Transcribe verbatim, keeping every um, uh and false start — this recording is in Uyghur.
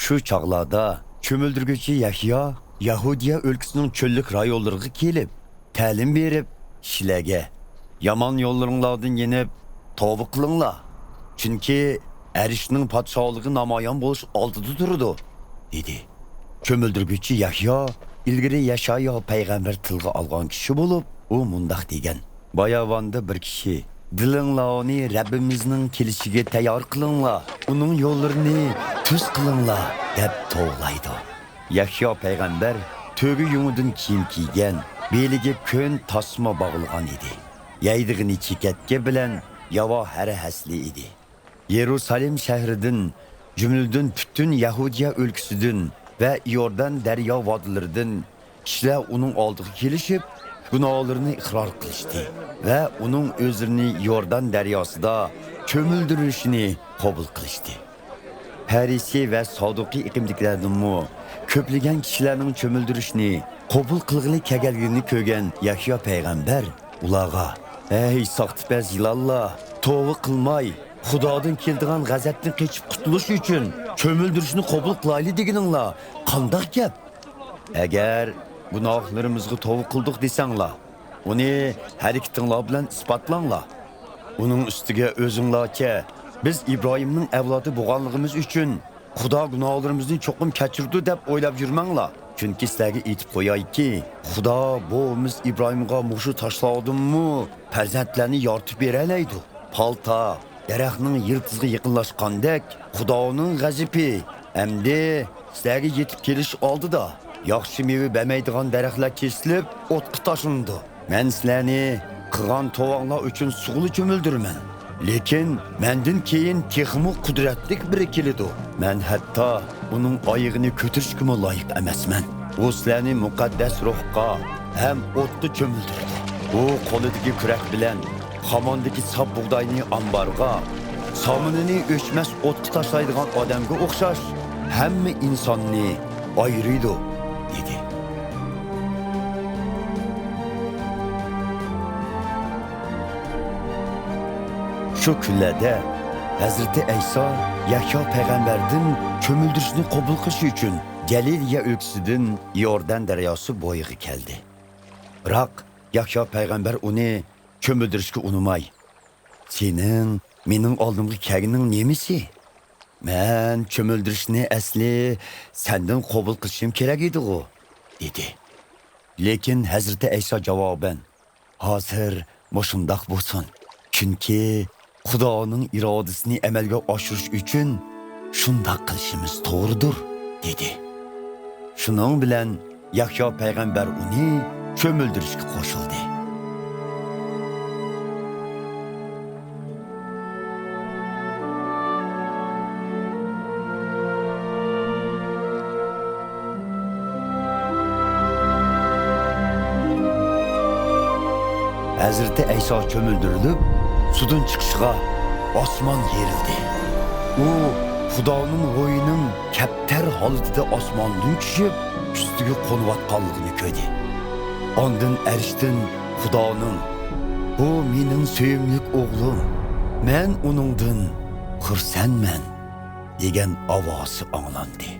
شۇ چاغلاردا چۆمۈلدۈرگۈچى يەھيا يەھۇدىيە ئۆلكىسىنىڭ چۆللۈك رايونلىرىغا كېلىپ، تەلىم بېرىپ، كىشىلەرگە، «يامان يوللىرىڭلاردىن يېنىپ، توبا قىلىڭلار. چۈنكى ئەرشنىڭ پادىشاھلىقى نامايان بولۇش ئالدىدا تۇرىدۇ» دېدى. چۆمۈلدۈرگۈچى يەھيا ئىلگىرى يەشايا پەيغەمبەر تىلغا ئالغان كىشى بولۇپ، ئۇ مۇنداق دېگەن: «باياۋاندا بىر كىشى، دىلىڭلارنى رەببىمىزنىڭ كېلىشىگە تەييار قىلىڭلار، ئۇنىڭ يوللىرىنى تۈز قىلىڭلار» دەپ توۋلايدۇ. يەھيا پەيغەمبەر تۆگە يۇڭىدىن كىيىم كىيگەن، بېلىگە كۆن تاسما باغلىغان ئىدى. يەيدىغىنى چېكەتكە بىلەن ياۋا ھەرە ھەسلى ئىدى. يېرۇسالېم شەھىرىدىن، جۈملىدىن پۈتۈن يەھۇدىيە ئۆلكىسىدىن ۋە ئىيوردان دەريا ۋادىلىرىدىن كىشىلەر ئۇنىڭ ئالدىغا كېلىشىپ، گۇناھلىرىنى ئىقرار قىلىشتى ۋە ئۇنىڭ ئۆزلىرىنى يوردان دەرياسىدا چۆمۈلدۈرۈشىنى قوبۇل قىلىشتى. پەرىسىي ۋە سادۇقىي ئېقىمدىكىلەردىنمۇ كۆپلىگەن كىشىلەرنىڭ چۆمۈلدۈرۈشنى قوبۇل قىلغىلى كەلگەنلىكىنى كۆرگەن يەھيا پەيغەمبەر ئۇلارغا، «ھەي، ساختىپەز يىلانلار! توۋا قىلماي، خۇدادىن كېلىدىغان غەزەپتىن قېچىپ قۇتۇلۇش ئۈچۈن چۆمۈلدۈرۈشنى قوبۇل قىلايلى دېگىنىڭلار قانداق گەپ؟ ئەگەر گۇناھلىرىمىزغا توۋا قىلدۇق دېسەڭلار، ئۇنى ھەرىكىتىڭلار بىلەن ئىسپاتلاڭلار. ئۇنىڭ ئۈستىگە ئۆزۈڭلارچە، بىز ئىبراھىمنىڭ ئەۋلادى بولغانلىقىمىز ئۈچۈن خۇدا گۇناھلىرىمىزنى چوقۇم كەچۈرىدۇ دەپ ئويلاپ يۈرمەڭلار. چۈنكى سىلەرگە ئېيتىپ قويايكى، خۇدا بوۋىمىز ئىبراھىمغا مۇشۇ تاشلاردىنمۇ پەرزەنتلەرنى يارىتىپ بېرەلەيدۇ. پالتا دەرەخنىڭ يىلتىزىغا يېقىنلاشقاندەك، خۇدانىڭ غەزىپى ئەمدى سىلەرگە يېتىپ كېلىش ئالدىدا. ياخشى مېۋە بەرمەيدىغان دەرەخلەر كېسىلىپ، ئوتقا تاشلىنىدۇ. مەن سىلەرنى قىلغان توۋاڭلار ئۈچۈن سۇغىلا چۆمۈلدۈرىمەن. لېكىن مەندىن كېيىن تېخىمۇ قۇدرەتلىك بىرى كېلىدۇ. مەن ھەتتا ئۇنىڭ ئايىغىنى كۆتۈرۈشكىمۇ لايىق ئەمەسمەن. ئۇ سىلەرنى مۇقەددەس روھقا ھەم ئوتقا چۆمۈلدۈرىدۇ. ئۇ قولىدىكى كۈرەك بىلەن خاماندىكى ساپ بۇغداينى ئامبارغا، سامىنىنى ئۆچمەس ئوتقا تاشلايدىغان ئادەمگە ئوخشاش ھەممە ئىنساننى ئايرىيدۇ» دېدى. شۇ كۈنلەردە ھەزرىتى ئەيسا يەھيا پەيغەمبەردىن چۆمۈلدۈرۈشنى قوبۇل قىلىش ئۈچۈن گەلىلىيە ئۆلكىسىدىن يوردان دەرياسى بويىغا كەلدى. بىراق يەھيا پەيغەمبەر ئۇنى چۆمۈلدۈرۈشكە ئۇنىماي، «سېنىڭ مېنىڭ ئالدىمغا كەلگىنىڭ نېمىسى؟ مەن چۆمۈلدۈرۈشنى ئەسلى سەندىن قوبۇل قىلىشىم كېرەك ئىدىغۇ؟» دېدى. لېكىن ھەزرىتى ئەيسا جاۋابەن، «ھازىر مۇشۇنداق بولسۇن، چۈنكى خۇدانىڭ ئىرادىسىنى ئەمەلگە ئاشۇرۇش ئۈچۈن شۇنداق قىلىشىمىز توغرىدۇر» دېدى. شۇنىڭ بىلەن يەھيا پەيغەمبەر ئۇنى چۆمۈلدۈرۈشكە قوشۇلدى. ھەزرىتى ئەيسا چۆمۈلدۈرۈلۈپ، سۇدىن چىقىشىغا ئاسمان يېرىلدى. ئۇ خۇدانىڭ روھىنىڭ كەپتەر ھالىتىدە ئاسماندىن چۈشۈپ، ئۈستىگە قونۇۋاتقانلىقىنى كۆردى. ئاندىن ئەرشتىن خۇدانىڭ، «بۇ مېنىڭ سۆيۈملۈك ئوغلۇم، مەن ئۇنىڭدىن خۇرسەنمەن» دېگەن ئاۋازى ئاڭلاندى.